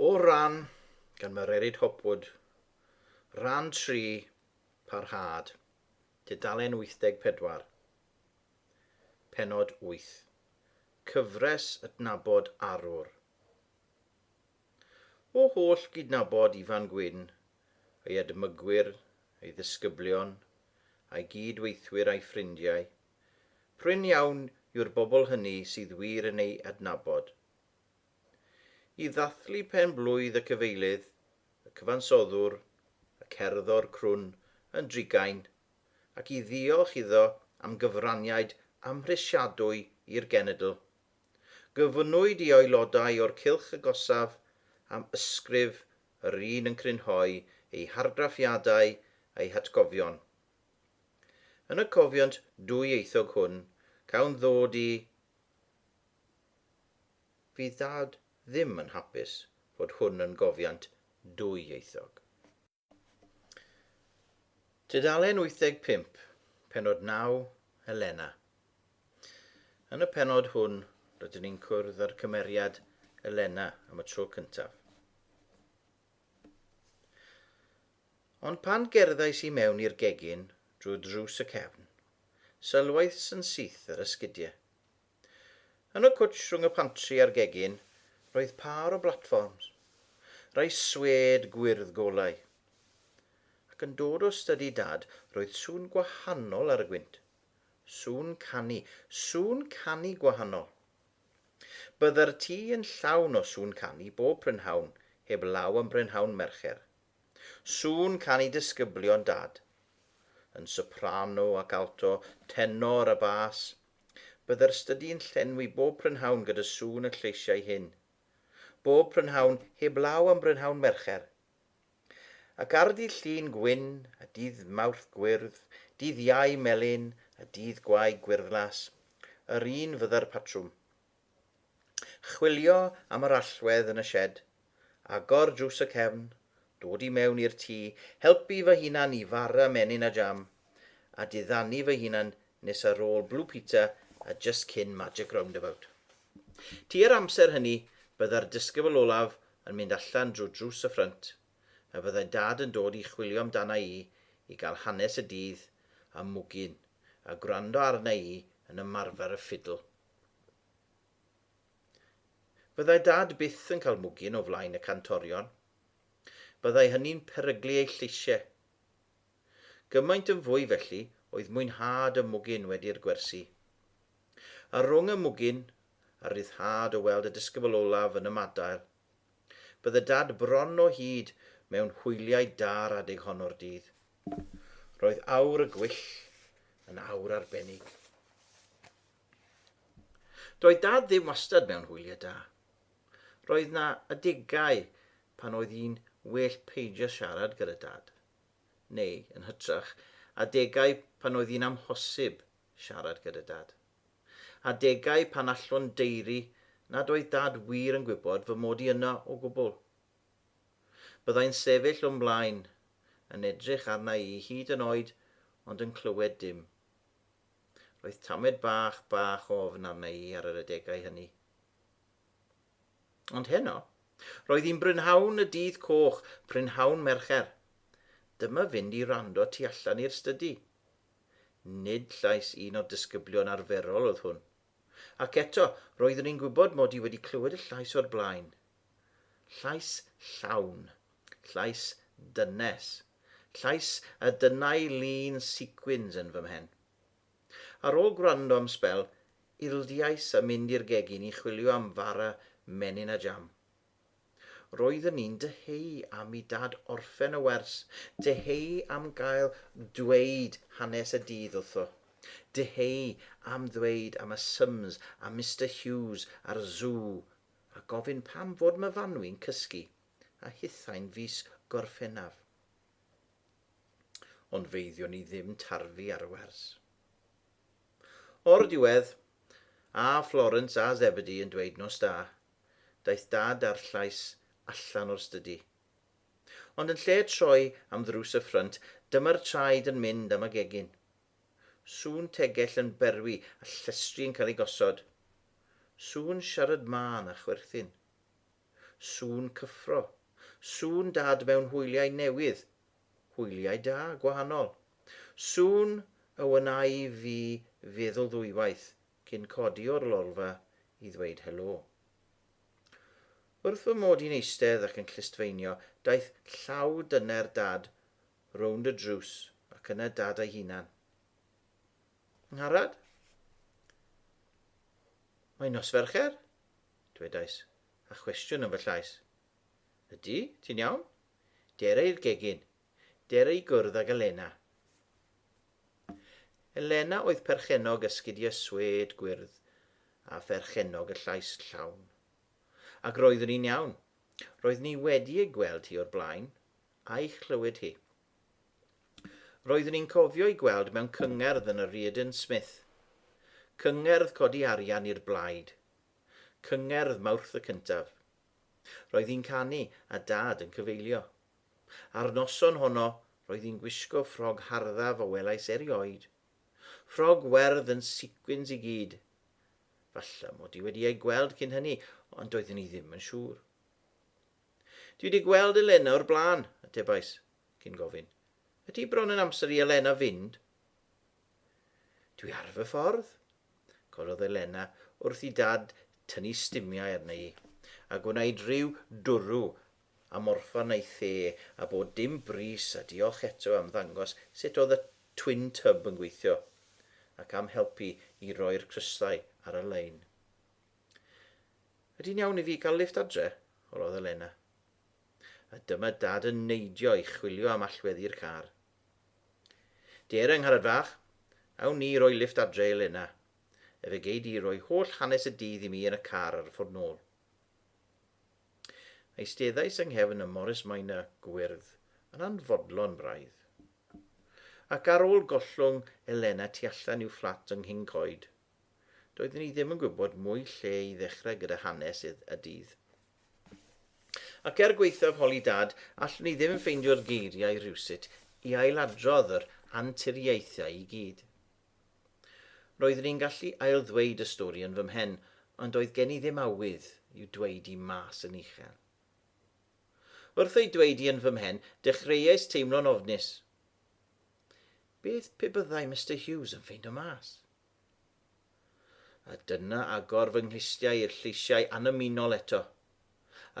O ran gan Mererid Hopwood, Rhan 3, Parhad, tudalen 84. Pennod 8. Cyfres Adnabod Arwr. O holl gydnabod Ifan Gwyn, ei edmygwyr, ei ddisgyblion, a'i gyd-weithwyr a'i ffrindiau, prin iawn yw'r bobl hynny sydd wir yn ei adnabod. I ddathlu pen-blwydd y cyfeilydd, y cyfansoddwr, y cerddor crwn yn drigain, ac i ddiolch iddo am gyfraniaid amhrisiadwy i'r genedl, gofynnwyd i aelodau o'r cylch agosaf am ysgrif yr un yn crynhoi eu hargraffiadau a'u hatgofion. Yn y cofiant dwyieithog hwn, cawn ddod i Fydd Dad ddim yn hapus fod hwn yn gofiant dwyieithog. Tudalen 85, Pennod 9, Helena. Yn y pennod hwn, rydyn ni'n cwrdd â'r cymeriad Elena am y tro cyntaf. Ond pan gerddais i mewn i'r gegin drwy drws y cefn, sylwais yn syth ar y sgidiau. Yn y cwtsh rhwng y pantri a'r gegin roedd pâr o blatfforms, rhai swêd gwyrdd golau. Ac yn dod o stydi Dad roedd sŵn gwahanol ar y gwynt. Sŵn canu, sŵn canu gwahanol. Bydda'r tŷ yn llawn o sŵn canu bob prynhawn heb law am brynhawn Mercher. Sŵn canu disgyblion Dad. Yn soprano ac alto, tenor a bas, Bydde'r stydi'n llenwi bob prynhawn gyda sŵn y lleisiau hyn. Bob prynhawn, heblaw am brynhawn Mercher. Ac ar ddydd Llun gwyn a dydd Mawrth gwyrdd, dydd Iau melyn a dydd Gwae gwyrddlas, yr un fydda'r patrwm. Chwilio am yr allwedd yn y sied, agor drws y cefn, dod i mewn i'r tŷ, helpu fy hunan i fara menyn a jam, a diddanu fy hunan nes ar ôl Blue Peter a jyst cyn Magic Roundabout. Tua'r amser hynny, bydda'r disgybl olaf yn mynd allan drwy drws y ffrynt, a byddai Dad yn dod i chwilio amdana i i gael hanes y dydd a mwgyn, a gwrando arna i yn ymarfer y ffidl. Fyddai Dad byth yn cael mwgyn o flaen y cantorion. Byddai hynny'n peryglu eu lleisiau. Gymaint yn fwy felly oedd mwynhad y mwgyn wedi'r gwersi. A rhwng y mwgyn a'r rhyddhad o weld y disgybl olaf yn ymadael, bydde Dad bron o hyd mewn hwyliau da'r adeg hon o'r dydd. Roedd awr y gwyll yn awr arbennig. Doedd Dad ddim wastad mewn hwyliau da. Roedd 'na adegau pan oedd hi'n well peidio siarad gyda Dad. Neu, yn hytrach, adegau pan oedd hi'n amhosib siarad gyda Dad. Adegau pan allwn daeru nad oedd Dad wir yn gwybod fy mod i yno o gwbl. Byddai'n sefyll o'm mlaen, yn edrych arna i hyd yn oed ond yn clywed dim. Roedd tamed bach, bach o ofn arna i ar yr adegau hynny. Ond heno, roedd hi'n brynhawn y dydd coch, prynhawn Mercher. Dyma fynd i wrando tu allan i'r stydi. Nid llais un o'r disgyblion arferol oedd hwn. Ac eto, roeddwn i'n gwybod mod i wedi clywed y llais o'r blaen. Llais llawn. Llais dynes. Llais a dynnai lun sequins yn fy mhen. Ar ôl gwrando am sbel, ildiais a mynd i'r gegin i chwilio am fara menyn a jam. Roeddwn i'n dyheu am i Dad orffen y wers, dyheu am gael dweud hanes y dydd wrtho, dyheu am ddweud am y Sums a Mister Hughes a'r Zoo, a gofyn pam fod Myfanwy'n cysgu a hithau'n fis Gorffennaf. Ond feiddiwn ni ddim tarfu ar y wers. O'r diwedd, a Florence a Zebedee yn dweud nos da, daeth Dad â'r llais allan o'r stydi. Ond yn lle troi am ddrws y ffrynt, dyma'r traed yn mynd am y gegin. Sŵn tegell yn berwi a llestri yn cael eu gosod. Sŵn siarad mân a chwerthin. Sŵn cyffro. Sŵn Dad mewn hwyliau newydd. Hwyliau da, gwahanol. Sŵn y wnâi fi feddwl ddwywaith cyn codi o'r lolfa i ddweud helo. Wrth fy mod i'n eistedd ac yn clustfeinio, daeth llaw dyner Dad rownd y drws ac yna Dad ei hunan. Ngharad? Mae'n nos Fercher? dwedais, a chwestiwn yn fy llais. Ydy, ti'n iawn? Dere i'r gegin. Dere i gwrdd ag Elena. Elena oedd perchennog esgidiau swêd gwyrdd a pherchennog y llais llawn. Ac roeddwn i'n iawn. Roeddwn i wedi ei gweld hi o'r blaen, a'i chlywed hi. Roeddwn i'n cofio ei gweld mewn cyngerdd yn y Reardon Smith. Cyngerdd codi arian i'r Blaid. Cyngerdd Mawrth y Cyntaf. Roedd hi'n canu a Dad yn cyfeilio. A'r noson honno, roedd hi'n gwisgo ffrog harddaf a welais erioed. Ffrog werdd yn sequins i gyd. Falle mod i wedi ei gweld cyn hynny, ond doeddwn i ddim yn siŵr. Dwi wedi gweld Elena o'r blaen, atebais, cyn gofyn. Ydy bron yn amser i Elena fynd? Dwi ar fy ffordd, cododd Elena wrth i Dad tynnu stumiau arna i, a gwneud rhyw dwrw am orffan ei the a bod dim brys a diolch eto am ddangos sut oedd y twin tub yn gweithio, ac am helpu i roi'r crysau ar y lein. Ydy'n iawn i fi gael lifft adre? holodd Elena. A dyma Dad yn neidio i chwilio am allweddi'r car. Dere, Angharad fach, awn ni i roi lifft adre i Elena. Efe gei di roi holl hanes y dydd i mi yn y car ar y ffordd nôl. Eisteddais yng nghefn y Morris Minor gwyrdd, yn anfodlon braidd. Ac ar ôl gollwng Elena tu allan i'w fflat yng Nghyn-coed, Doeddwn i ddim yn gwybod mwy lle i ddechrau gyda hanes y dydd. Ac er gwaethaf holi Dad, allwn i ddim ffeindio'r geiriau rhywsut i ailadrodd yr anturiaethau i gyd. Roeddwn i'n gallu ailddweud y stori yn fy mhen, ond doedd gen i ddim awydd i'w dweud i mas yn uchel. Wrth ei dweud i yn fy mhen, dechreuais teimlo'n ofnus. Beth pe byddai Mister Hughes yn ffeindo mas? A dyna agor fy nghlustiau i'r lleisiau annymunol eto,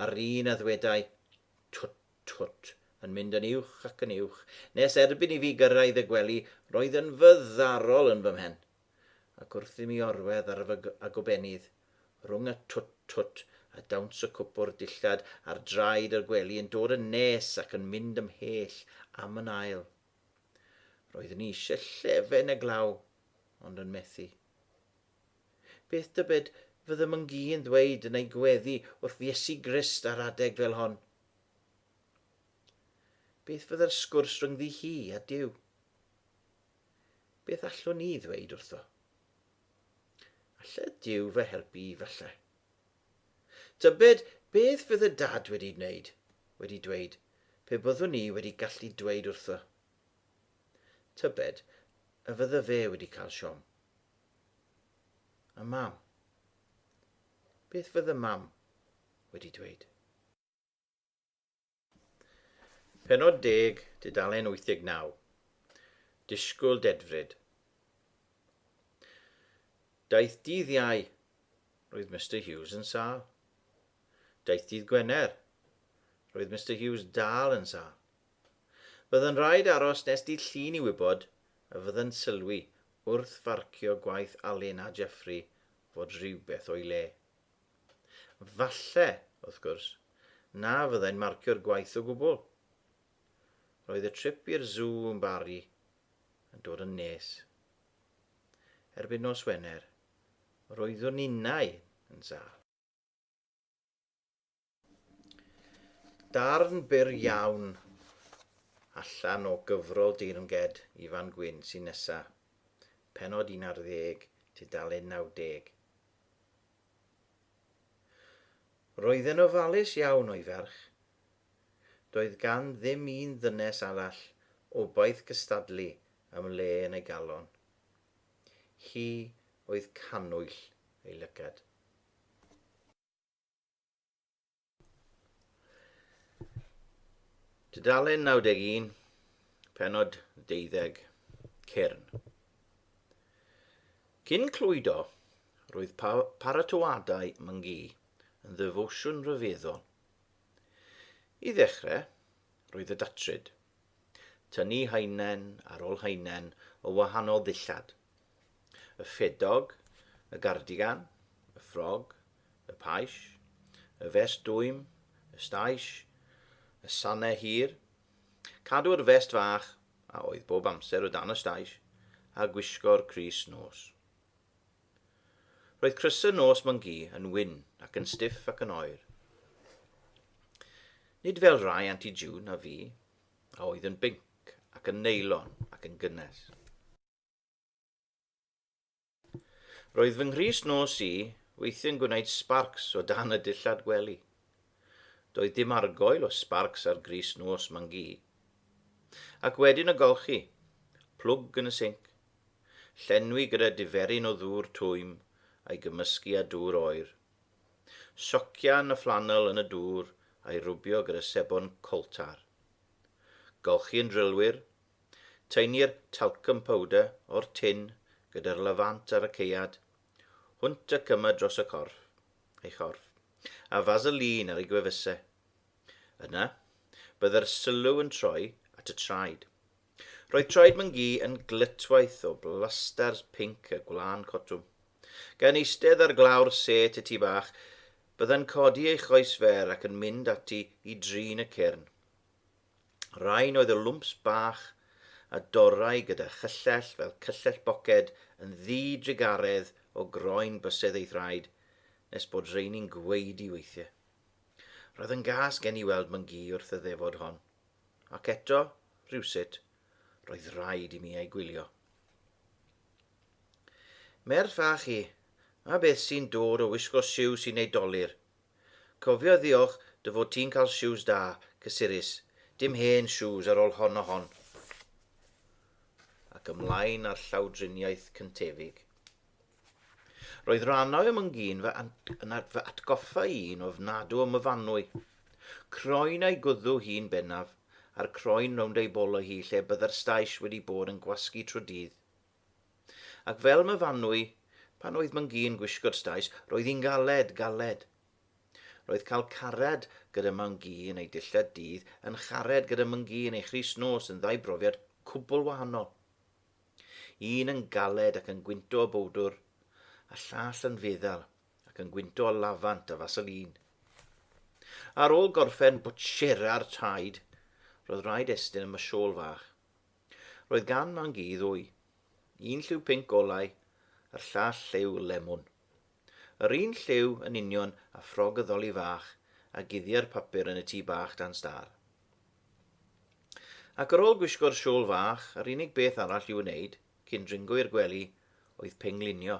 a'r un a ddwedai, Twt, twt, yn mynd yn uwch ac yn uwch, nes erbyn i fi gyrraedd y gwely, roedd yn fyddarol yn fy mhen. Ac wrth i mi orwedd ar fy agobennydd, rhwng y twt, twt a dawns y cwpwrdd dillad ar draed yr gwely yn dod yn nes ac yn mynd ymhell am yn ail. Roeddwn i eisiau llefen y glaw, ond yn methu. Beth dybed fydde Mwnci yn ddweud yn ei gweddi wrth Iesu Grist ar adeg fel hon? Beth fydde'r sgwrs rhyngddi hi a Duw? Beth allwn ni ddweud wrtho? Alle Duw fy helpu i falle? Tybed beth fydde Dad wedi wneud, wedi dweud, pe byddwn i wedi gallu dweud wrtho? Tybed a fydde fe wedi cael siom? A Mam? Beth fydde Mam wedi dweud? Pennod 10, tudalen 89. Disgwyl dedfryd. Daeth dydd Iau. Roedd Mister Hughes yn sâl. Daeth dydd Gwener. Roedd Mister Hughes dal yn sâl. Byddai'n rhaid aros nes dydd Llun i wybod a fyddai'n sylwi wrth farcio gwaith Alun a Geoffrey fod rhywbeth o'i le. Falle, wrth gwrs, na fyddai'n marcio'r gwaith o gwbl. Roedd y trip i'r sŵ yn Bari yn dod yn nes. Erbyn nos Wener, roeddwn innau yn sâl. Darn byr iawn allan o gyfrol deyrnged Ifan Gwyn sy'n nesa, pennod 11, tudalen 90. Roedd e'n ofalus iawn o'i ferch. Doedd gan ddim un ddynes arall obaith cystadlu am le yn ei galon. Hi oedd cannwyll ei lygad. Tudalen 91, pennod 12, Cyrn. Cyn clwydo, roedd pa paratoadau Myngi yn ddefosiwn rhyfeddol. I ddechrau, roedd y datryd. Tynnu haenen ar ôl haenen o wahanol ddillad. Y ffedog, y gardigan, y ffrog, y pais, y fest dwym, y stais, y sanau hir, cadw'r fest fach, a oedd bob amser o dan y stais, a gwisgo'r crys nos. Roedd crysau nos Myngi yn wyn ac yn stiff ac yn oer. Nid fel rai Anti June a fi, a oedd yn binc ac yn neilon ac yn gynnes. Roedd fy nghrys nos i weithiau'n gwneud sbarcs o dan y dillad gwely. Doedd dim argoel o sbarcs ar grys nos Mangi. Ac wedyn y golchi, plwg yn y sinc, llenwi gyda diferyn o ddŵr twym a'i gymysgu â dŵr oer. Socian y fflanel yn y dŵr a'i rwbio gyda sebon coltar. Golchi yn drylwyr, Taenu'r talcum powder o'r tin gyda'r lafant ar y caead, hwnt ac yma dros y corff, ei chorff, a Vaseline ar ei gwefusau. Yna, byddai'r sylw yn troi at y traed. Roedd traed Myngi yn glytwaith o blastars pinc a gwlân cotwm. Gan eistedd ar glawr sêt y tŷ bach, byddai'n codi ei choes fer ac yn mynd ati i drin y cyrn. Rhain oedd y lwmps bach a dorrai gyda chyllell fel cyllell boced yn ddi-drugaredd o groen bysedd ei thraed nes bod rheini'n gwaedu weithiau. Roedd yn gas gen i weld Myngi wrth y ddefod hon, ac eto, rhywsut, roedd rhaid i mi ei gwylio. Merch fach i, a beth sy'n dod o wisgo siws i wneud dolur? Cofia ddiolch dy fod ti'n cael siws da, cysurus, dim hen siws ar ôl hon a hon. Ac ymlaen â'r llawdriniaeth cyntefig. Roedd rhannau o Mwngi'n fy, yn fy atgoffa i'n ofnadw o Myfanwy. Croen a'i gwddw hi'n bennaf, a'r croen rownd ei bolo hi lle bydda'r stais wedi bod yn gwasgu trwy dydd. Ac fel Myfanwy, pan oedd Myngi'n gwisgo'r stais, roedd hi'n galed, galed. Roedd cael cariad gyda Myngi yn ei dillad dydd yn chared gyda Myngi yn ei chrys nos yn ddau brofiad cwbl wahanol. Un yn galed ac yn gwynto o bowdwr, a llall yn feddal ac yn gwynto o lafant a faselîn. Ar ôl gorffen bwtsiera'r taid, roedd rhaid estyn am y siôl fach. Roedd gan Mam-gu ddwy, un lliw pinc golau a'r llall lliw lemwn. Yr un lliw yn union â ffrog y ddoli fach a guddia'r papur yn y tŷ bach dan stâr. Ac ar ôl gwisgo'r siôl fach, yr unig beth arall i'w wneud cyn dringo i'r gwely oedd penglinio.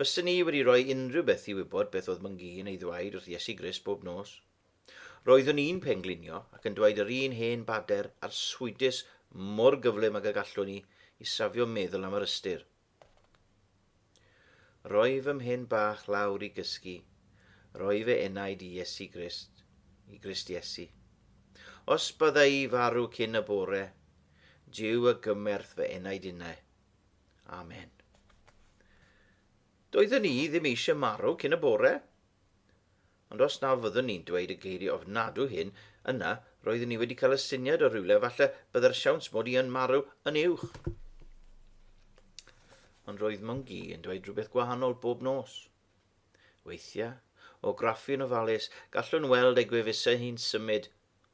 Bysen i wedi rhoi unrhyw beth i wybod beth oedd Mam-gu yn ei ddweud wrth Iesu Grist bob nos. Roeddwn i'n penglinio ac yn dweud yr un hen bader arswydus mor gyflym ag y gallwn i i safio meddwl am yr ystyr. Rhoi fy mhen bach lawr i gysgu, rhoi fy enaid i Iesu Grist, i Grist Iesu. Os bydda i farw cyn y bore, Duw a gymerth fy enaid innau. Amen. Doeddwn i ddim eisiau marw cyn y bore. Ond os na fyddwn ni'n dweud y geiriau ofnadw hyn, yna roeddwn i wedi cael y syniad o rywle falle byddai'r siawns mod i yn marw yn uwch. Ond roedd Mwngi yn dweud rhywbeth gwahanol bob nos. Weithiau, o graffu'n ofalus, gallwn weld ei gwefusau hi'n symud,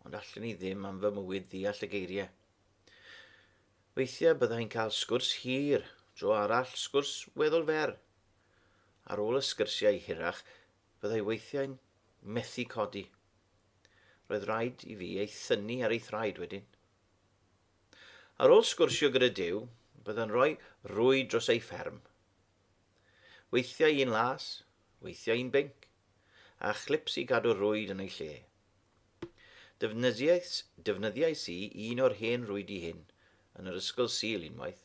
ond allwn i ddim am fy mywyd ddeall y geiriau. Weithiau byddai'n cael sgwrs hir, dro arall sgwrs weddol fer. Ar ôl y sgyrsiau hirach, Byddai weithiau'n methu codi. Roedd rhaid i fi ei thynnu ar ei thraed wedyn. Ar ôl sgwrsio gyda Duw, byddai'n rhoi rwyd dros ei fferm. Weithiau un las, weithiau un binc, a chlips i gadw'r rwyd yn ei lle. Defnyddiais, defnyddiais i un o'r hen rwydi hyn yn yr ysgol Sul unwaith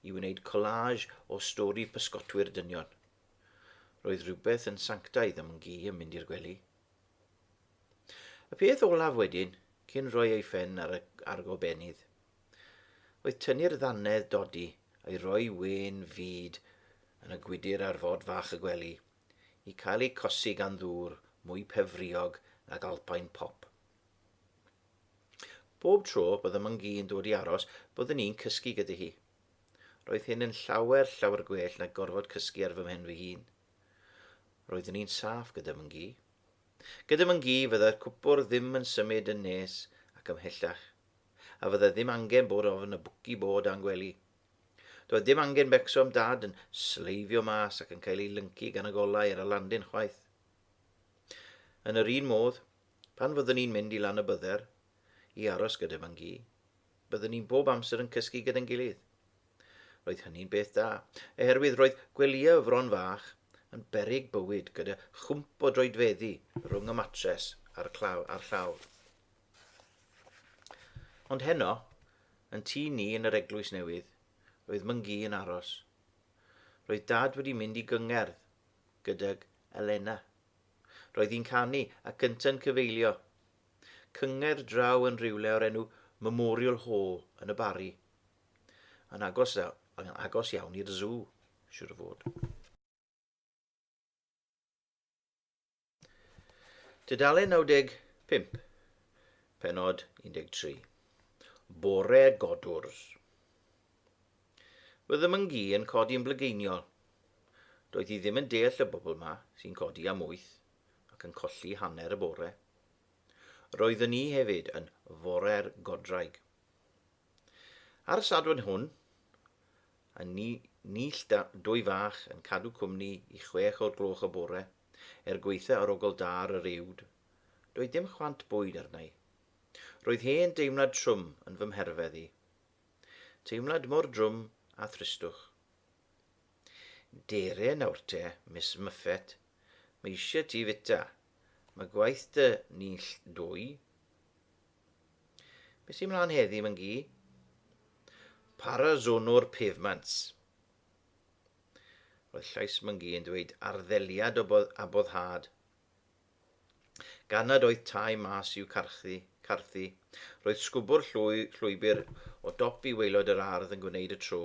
i wneud collage o stori pysgotwyr dynion. Roedd rhywbeth yn sanctaidd am Ngi yn mynd i'r gwely. Y peth olaf wedyn, cyn rhoi ei phen ar y argobennydd. Oedd tynnu'r ddannedd dodi a'i roi wên fud yn y gwydr ar fod fach y gwely, i cael ei cosi gan ddŵr mwy pefriog nag Alpine Pop. Bob tro bydde Mwngi yn dod i aros, byddwn i'n cysgu gyda hi. Roedd hyn yn llawer, llawer gwell na gorfod cysgu ar fy mhen fy hun. Roeddwn i'n saff gyda Mwngi. Gyda Mwngi, fydde'r cwpwrdd ddim yn symud yn nes ac ymhellach, a fydde ddim angen bod ofn y bwci bod a'n gwely. Doedd dim angen becso am Dad yn sleifio mas ac yn cael ei lyncu gan y golau ar y landin chwaith. Yn yr un modd, pan fyddwn i'n mynd i Lanybydder i aros gyda Mwngi, Byddwn ni'n bob amser yn cysgu gyda'n gilydd. Roedd hynny'n beth da, oherwydd roedd gwelyau y Fron Fach yn beryg bywyd gyda chwmp o droedfeddi rhwng y matres a'r, a'r llawr. Ond heno, yn tŷ ni yn yr eglwys newydd, roedd Myngi yn aros. Roedd Dad wedi mynd i gyngerdd gydag Elena. Roedd hi'n canu ac ynta'n cyfeilio. Cyngerdd draw yn rhywle o'r enw Memorial Hall yn y Barri. Yn agos, yn agos iawn i'r zoo, siwr o fod. Tudalen 95, penod 13. Bore Godwrs. Bydd y myngi yn codi yn blygeiniol. Doedd hi ddim yn deall y bobl ma sy'n codi am wyth ac yn colli hanner y bore. Roeddwn i hefyd yn fore'r godraig. Ar y Sadwrn hwn, a ni, nill da, dwy fach yn cadw cwmni i chwech o'r gloch y bore, er gweitha arogl da ar yr uwd, doedd dim chwant bwyd arna i. Roedd hen deimlad trwm yn fy mherfedd i. Teimlad mor drwm a thristwch. Dere nawr te, Miss Muffet, mae eisiau ti fita. Mae gwaith dy nill dwy. Be sy'n mlaen heddi, Myngi? Parazonwr pavements. Roedd llais Myngi yn dweud arddeliad o bodd a boddhad. Gan nad oedd tai mas i'w carthu, carthu, roedd sgwbwr llwy, llwybr o dop i waelod yr ardd yn gwneud y tro.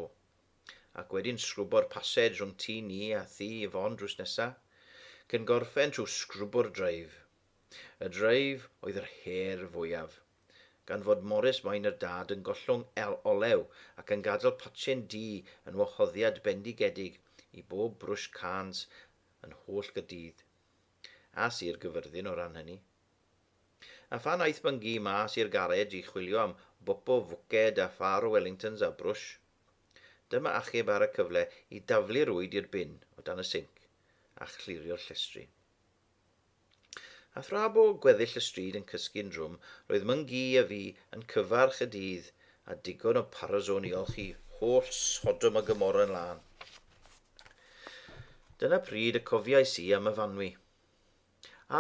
Ac wedyn sgrwbo'r pasej rhwng tŷ ni a thŷ Yvonne drws nesa, cyn gorffen trwy sgrwbo'r dreif. Y dreif oedd yr her fwyaf, gan fod Morris Minor Dad yn gollwng olew ac yn gadael patshyn du yn wahoddiad bendigedig i bob brwsh cans yn holl Gaerdydd, a Sir Gyfyrddin o ran hynny. A phan aeth Byngi mas i'r garej i chwilio am bop o fwced a phâr o Wellingtons a brwsh, dyma achub ar y cyfle i daflu'r wyd i'r bin o dan y sinc a chlirio'r llestri. A thra bo gweddill y stryd yn cysgu'n drwm, roedd Myngi a fi yn cyfarch y dydd a digon o Parazone i olchi holl Sodom a Gomorrah yn lân. Dyna pryd y cofiais i am Myfanwy.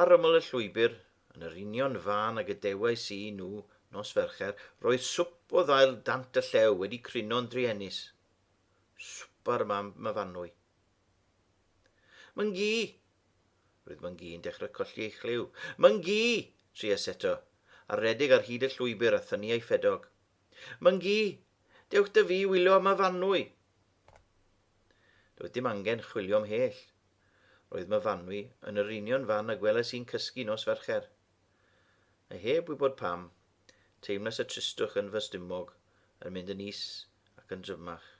Ar ymyl y llwybr, yn yr union fan ag y dewais i nhw nos Fercher, roedd swp o ddail dant y llew wedi crino'n druenus. Swpar mam Myfanwy. Myngi! Roedd Myngi yn dechrau colli ei chlyw. Myngi! Tries eto, a rhedeg ar hyd y llwybr a thynnu ei ffedog. Myngi! Dewch 'da fi i wylio am Myfanwy! Doedd dim angen chwilio ymhell. Roedd Myfanwy yn yr union fan y gwelais i'n cysgu nos Fercher. A heb wybod pam, teimlais y tristwch yn fy stumog yn mynd yn is ac yn dryfmach.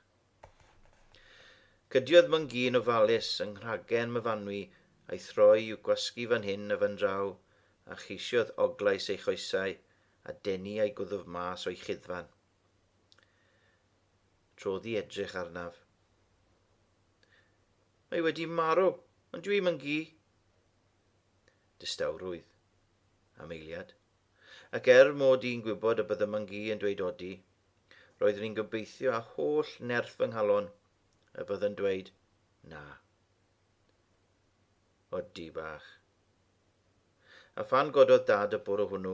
Cydiodd Myngi'n ofalus yng nghragen Myfanwy a'i throi i'w gwasgu fan hyn a fan draw, a cheisiodd oglais ei choesau a denu ei gwddf mas o'i chuddfan. Trodd i edrych arnaf. Mae wedi marw, ond dwi'm yn gu. Distawrwydd. Am eiliad. Ac er mod i'n gwybod y bydde Myngi yn dweud odi, roeddwn i'n gobeithio â holl nerth fy nghalon y bydde'n dweud na. Odi bach. A phan gododd Dad y bore hwnnw,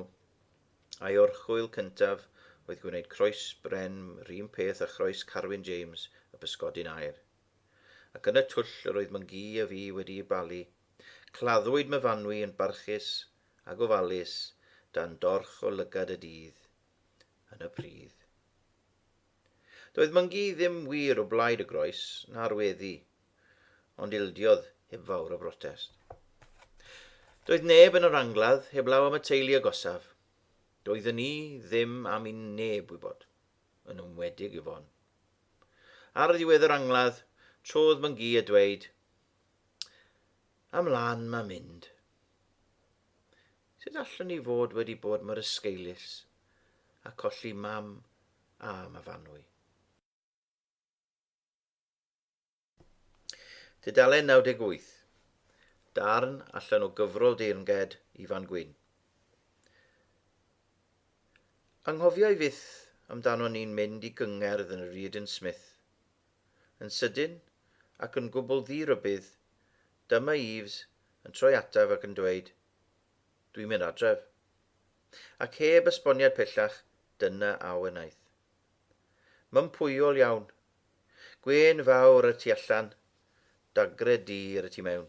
a'i orchwyl cyntaf oedd gwneud croes bren 'run peth â chroes Carwyn James, y pysgodyn aur. Ac yn y twll yr oedd Myngi a fi wedi ei balu, claddwyd Myfanwy yn barchus a gofalus dan dorch o lygad y dydd, yn y pridd. Doedd Myngi ddim wir o blaid y groes na'r weddi, ond ildiodd heb fawr o brotest. Doedd neb yn yr angladd heblaw am y teulu agosaf. Doeddwn i ddim am i neb wybod, yn enwedig Yvonne. Ar ddiwedd yr angladd, trodd Myngi a dweud, Ymlaen ma mynd. Sut allwn i fod wedi bod mor esgeulus a colli mam a Myfanwy? Tudalen 98. Darn allan o gyfrol deyrnged Ifan Gwyn. Anghofiai fyth amdano ni'n mynd i gyngerdd yn y Reardon Smith. Yn sydyn, ac yn gwbl ddi-rybudd, dyma Eves yn troi ataf ac yn dweud, Dwi'n mynd adref. Ac heb esboniad pellach, dyna a wnaeth. Mympwyol iawn. Gwên fawr ar y tu allan, dagre du ar y tu mewn.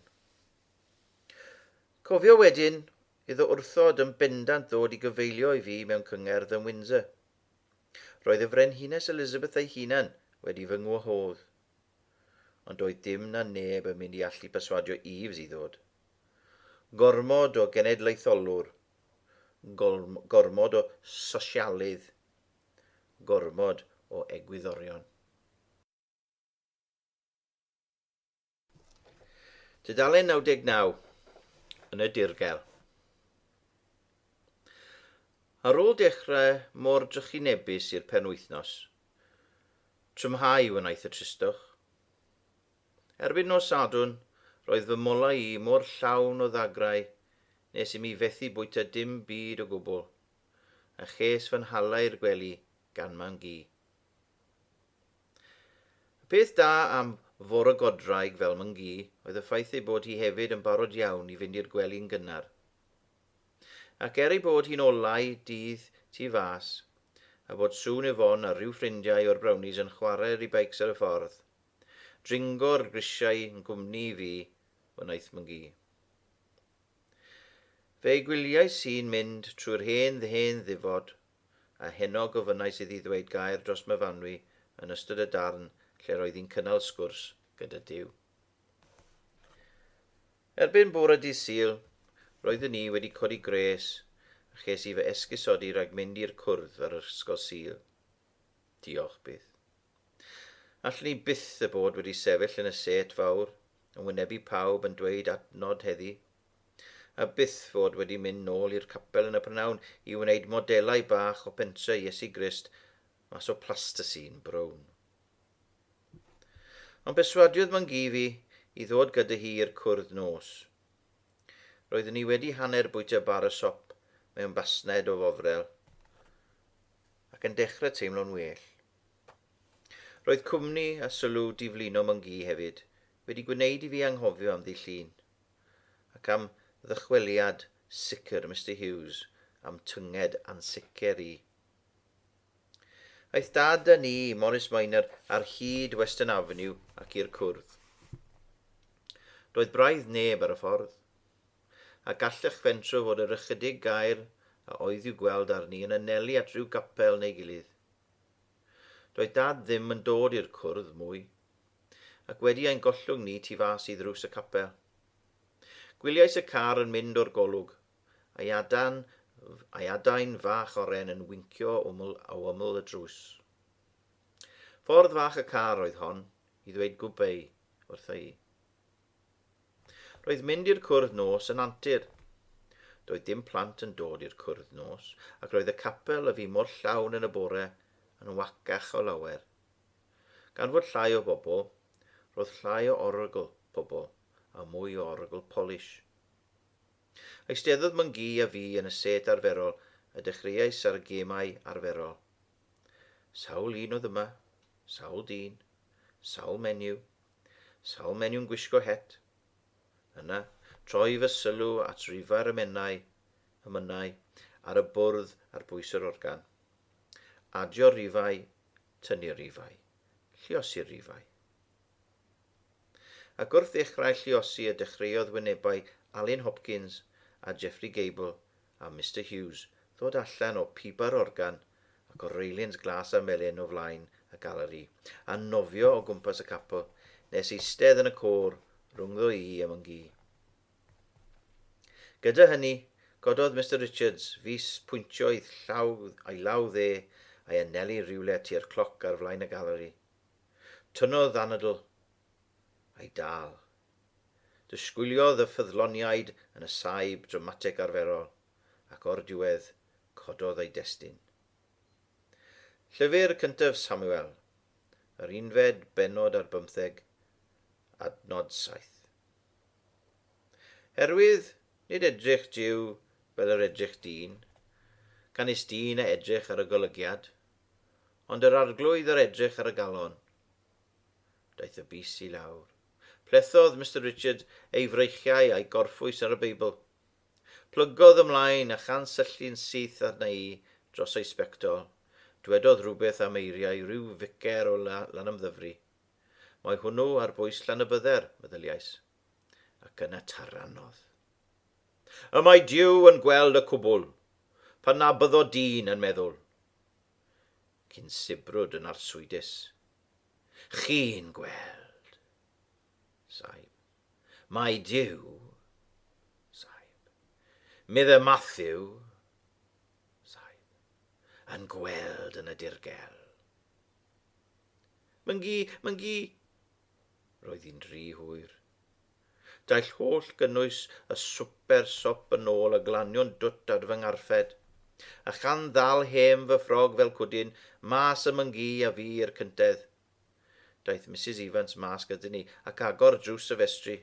Cofio wedyn iddo wrthod yn bendant ddod i gyfeilio i fi mewn cyngerdd yn Windsor. Roedd y Frenhines Elizabeth ei hunan wedi fy ngwahodd. Ond doedd dim na neb yn mynd i allu perswadio Eves i ddod. Gormod o genedlaetholwr. Gormod o sosialydd. Gormod o egwyddorion. Tudalen 99. Yn y dirgel. Ar ôl dechrau mor drychinebus i'r penwythnos, trymhau wnaeth y tristwch. Erbyn nos Sadwrn, roedd fy molau i mor llawn o ddagrau nes i mi fethu bwyta dim byd o gwbl, a ches fy nhala i'r gwely gan mam-gu. Y peth da am fore godraig fel Myngi oedd y ffaith ei bod hi hefyd yn barod iawn i fynd i'r gwely'n gynnar. Ac er ei bod hi'n olau dydd tu fas, a bod sŵn Yvonne a rhyw ffrindiau o'r Brownies yn chwarae ar eu beics ar y ffordd, dringo'r grisiau yn gwmni i fi wnaeth Myngi. Fe'i gwyliais hi'n mynd trwy'r hen hen ddifod a heno gofynnais iddi ddweud gair dros Myfanwy yn ystod y darn lle'r oedd hi'n cynnal sgwrs gyda Duw. Erbyn bore dydd Sul, roeddwn i wedi codi gwres a ches i fy esgusodi rhag mynd i'r cwrdd ar yr Ysgol Sul. Diolch byth. Allwn i byth y bod wedi sefyll yn y sêt fawr yn wynebu pawb yn dweud adnod heddi. A byth fod wedi mynd nôl i'r capel yn y prynhawn i wneud modelau bach o pentre Iesu Grist mas o plasticine brown. Ond perswadiodd Mangee fi i ddod gyda hi i'r cwrdd nos. Roeddwn i wedi hanner bwyta bara sop mewn basned o fofrel ac yn dechrau teimlo'n well. Roedd cwmni a sylw diflino Mangee hefyd wedi gwneud i fi anghofio am ddydd Llun. ac am ddychweliad sicr Mister Hughes a'm tynged ansicr i. Aeth Dad â ni i Morris Minor ar hyd Western Avenue ac i'r cwrdd. Doedd braidd neb ar y ffordd, a gallech fentro fod yr ychydig gair a oedd i'w gweld arni yn anelu at ryw gapel neu gilydd. Doedd Dad ddim yn dod i'r cwrdd mwy. ac wedi ein gollwng ni tu fas i ddrws y capel. Gwyliais y car yn mynd o'r golwg, a'i adan, a'i adain fach oren yn wincio o ymyl, o ymyl y drws. Ffordd fach y car oedd hon i ddweud gwbei wrtha i. Roedd mynd i'r cwrdd nos yn antur. Doedd dim plant yn dod i'r cwrdd nos, ac roedd y capel a fu mor llawn yn y bore yn wacach o lawer. Gan fod llai o bobl, roedd llai o orogl pobl a mwy o orogl polish. Eisteddodd Myngi a fi yn y sêt arferol a dechreuais ar y gêmau arferol. Sawl un oedd yma, sawl dyn, sawl menyw, sawl menyw'n gwisgo het. Yna, troi fy sylw at rifau'r ymenau, emynau, ar y bwrdd ar bwys yr organ. Adio'r rifau tynnu'r rifau, lluosi'r rifau. Ac wrth ddechrau lluosi y dechreuodd wynebau Alun Hopkins a Geoffrey Gable a Mister Hughes ddod allan o pibar organ ac o railings glas a melyn o flaen y galeri, a nofio o gwmpas y capel, nes eistedd yn y côr rhwngddo i a Myngi. Gyda hynny, cododd Mister Richards fys pwyntio ei llaw, a'i law dde a'i anelu rhywle tua'r cloc ar flaen y galeri. Tynnodd anadl, a'i dal. Disgwyliodd y ffyddloniaid yn y saib dramatig arferol, ac o'r diwedd, cododd ei destun. Llyfr cyntaf Samuel, yr unfed bennod ar bymtheg, adnod 7. Herwydd nid edrych Duw fel yr edrych dyn, canys dyn a edrych ar y golygiad, ond yr Arglwydd yr edrych ar y galon. Daeth y bys i lawr. Plethodd Mister Richard ei freichiau a'i gorffwys ar y Beibl. Plygodd ymlaen a chan syllu'n syth arna i dros ei sbectol, dwedodd rhywbeth am eiriau rhyw ficer o Lanymddyfri. Mae hwnnw ar bwys Llanybydder, meddyliais. Ac yna taranodd. Y mae Duw yn gweld y cwbl, pan na byddo dyn yn meddwl. Cyn sibrwd yn arswydus. Chi'n gweld. Saib. Mae Duw. Saib. Medde Matthew. Saib. Yn gweld yn y dirgel. Myngi! Myngi! Roedd hi'n rhy hwyr. Daeth holl gynnwys y swper sop yn ôl a glanio'n dwt ar fy ngharped. A chan ddal hem fy ffrog fel cwdyn, mas y Myngi a fi i'r cyntedd. Daeth Misus Evans mas gyda ni ac agor drws y festri.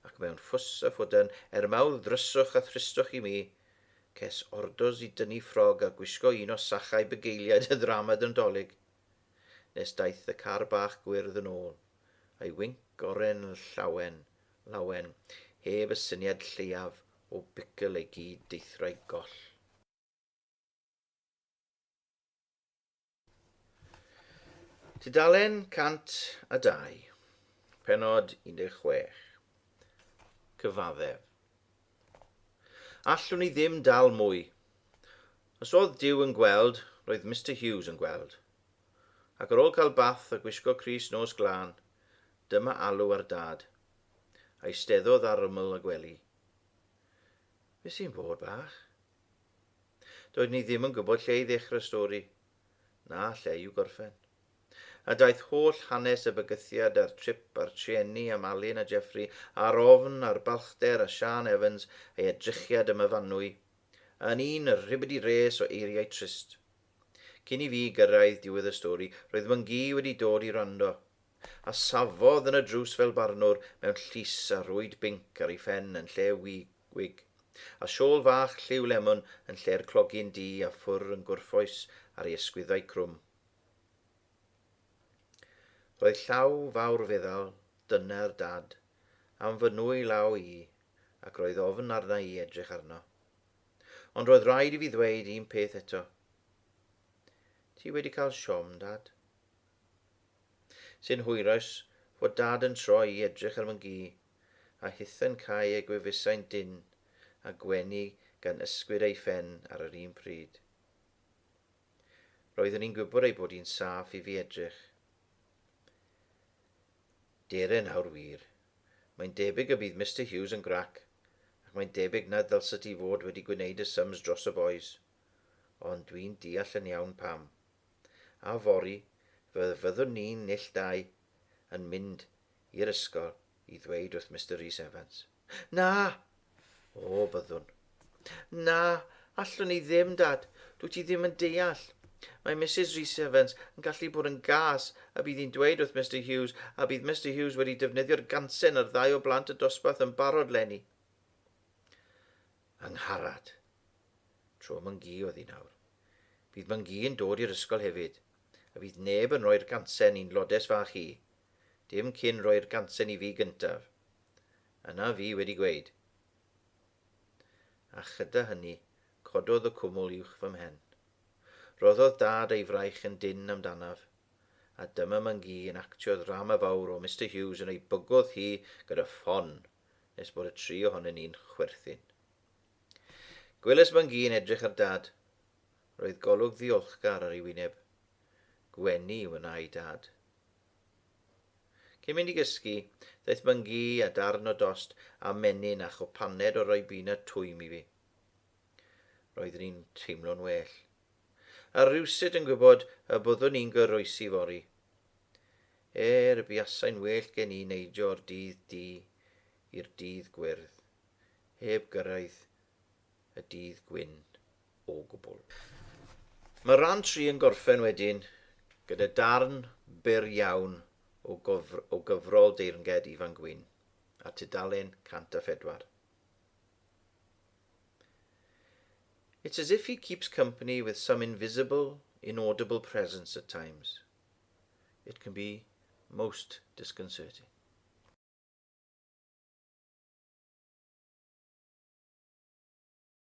Ac mewn ffws a ffwdan, er mawr ddryswch a thristwch i mi, ces ordors i dynnu ffrog a gwisgo un o sachau bugeiliaid y ddrama Nadolig. Nes daeth y car bach gwyrdd yn ôl, a'i winc oren llawen, lawen, heb y syniad lleiaf o bicl ei gyd-deithwraig goll. Tudalen 102, pennod 16. Cyfaddef. Allwn i ddim dal mwy. Os oedd Duw yn gweld, roedd Mister Hughes yn gweld. Ac ar ôl cael bath a gwisgo crys nos glân, dyma alw ar Dad. Eisteddodd ar ymyl y gwely. Be sy'n bod, bach? Doeddwn i ddim yn gwybod lle i ddechrau'r stori, na lle i'w gorffen. A daeth holl hanes y bygythiad a'r trip a'r trueni am Alun a Jeffrey, a'r ofn a'r balchder a Siân Evans a'i edrychiad ym Myfanwy, yn un ribidi res o eiriau trist. Cyn i fi gyrraedd diwedd y stori, roedd Myngi wedi dod i wrando. A safodd yn y drws fel barnwr mewn llys a rwyd binc ar ei phen yn lle wig, a siôl fach lliw lemwn yn lle'r clogyn du a ffwr yn gwrffwys ar ei ysgwyddau crwm. Roedd llaw fawr feddal, dyner Dad, am fy nwy law i, ac roedd ofn arna i edrych arno. Ond roedd rhaid i fi ddweud un peth eto. Ti wedi cael siom, Dad? Sy'n hwyrus fod Dad yn troi i edrych ar fy nghi, a hithen cau ei gwefusau'n dynn a gwenu gan ysgwyd ei phen ar yr un pryd. Roeddwn i'n gwybod ei bod hi'n saff i fi edrych. Dere nawr wir. Mae'n debyg y bydd Mister Hughes yn grac, ac mae'n debyg na ddylset ti fod wedi gwneud y sums dros y boys. Ond dwi'n deall yn iawn pam. A fory, fe fyddwn ni'n ill dau yn mynd i'r ysgol i ddweud wrth Mister Rhys Evans. Na! O, byddwn. Na, allwn ni ddim, Dad. Dwyt ti ddim yn deall. Mae Misus Rhys Evans yn gallu bod yn gas a bydd hi'n dweud wrth Mister Hughes a bydd Mister Hughes wedi defnyddio'r gansen ar ddau o blant y dosbarth yn barod 'leni. Angharad. Tro Myngi oedd hi nawr. Bydd Myngi yn dod i'r ysgol hefyd, a fydd neb yn rhoi'r gansen i'n lodes fach i. Dim cyn rhoi'r gansen i fi gyntaf. Yna fi wedi gweud. A chyda hynny, cododd y cwmwl uwch fy mhen. Rhoddodd Dad ei fraich yn dynn amdanaf, a dyma Myngi yn actio ddrama fawr o Mister Hughes yn ei bygwth hi gyda ffon nes bod y tri ohonyn ni'n chwerthin. Gwelais Mwnci yn edrych ar Dad. Roedd golwg ddiolchgar ar ei wyneb. Gwenu wnâi Dad. Cyn mynd i gysgu, daeth Mwnci â darn o dost a menyn a chwpaned o Ribena twym i fi. Roeddwn i'n teimlo'n well. A rhywsut yn gwybod y byddwn i'n goroesi fory. Er y buasai'n well gen i neidio o'r dydd du i'r dydd gwyrdd, heb gyrraedd y dydd gwyn o gwbl. Mae rhan 3 yn gorffen wedyn gyda darn byr iawn o, gofr, o gyfrol deyrnged Ifan Gwyn ar tudalen 104. It's as if he keeps company with some invisible, inaudible presence at times. It can be most disconcerting.